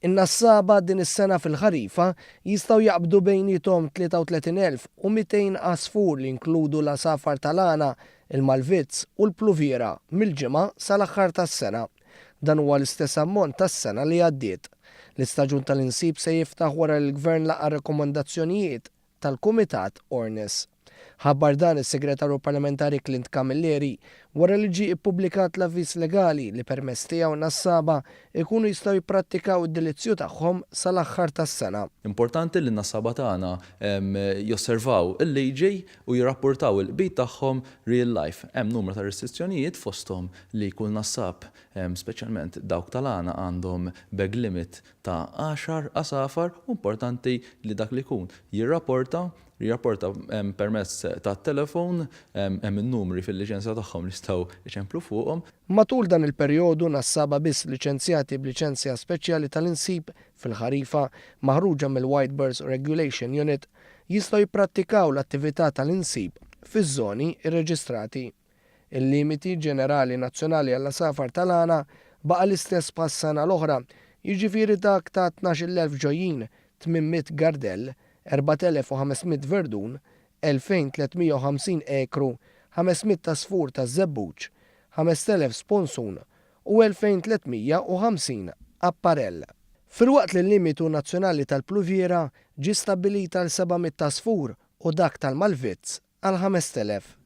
In-nassaba din is-sena fil-ħarifa jistgħu jaqbdu bejniethom 33,200 għasfur li jinkludu l-għasafar tal-għana, il-malvizz u l-pluviera mill-Ġimgħa sal-aħħar tas-sena. Dan huwa l-istess ammont tas-sena li għaddiet. L-istaġun tal-insib se jiftaħ wara li l-Gvern laqa' r-rakkomandazzjonijiet tal-Kumitat Ornis. Ħabbar dan is-Segretarju Parlamentari Clint Camilleri wara li ġie ippubblikat l-avviż legali li permezz tiegħu nassaba jkunu jistgħu jipprattikaw id-delizzju tagħhom sal-aħħar tas-sena. Importanti li n-nassaba tagħna josservaw il-liġi u jirrappurtaw il-qbid tagħhom real life. Hemm numru ta' restrizzjonijiet fosthom li kull nassab, speċjalment dawk tal-għana għandhom bag limit ta' għaxar għasafar u importanti li dak li jkun jirrapporta, jirrapporta permezz tat-telefon, hemm in-numri fil-liċenzja tagħhom li jistgħu jċemplu fuqhom. Matul dan il-perjodu nassaba biss liċenzjati b'liċenzja speċjali tal-insib fil-ħarifa maħruġa mill-White Birds Regulation Unit jistgħu jipprattikaw l-attività tal-insib fiż-żoni rreġistrati. Il-limiti ġenerali nazzjonali għall-għasafar tal-għana baqa' l-istess bħas-sena l-oħra, jiġifieri dak ta' 12,000 ġojjin, 800 gardell, 4,500 verdun, 2,350 ekru, 500 għasfur taż-żebbuġ, 5,000 sponsun u 2,350 apparell. Filwaqt li l-limitu nazzjonali tal-pluviera ġie stabbilit għal 700 għasfur u dak tal-malvizz għal 5,000.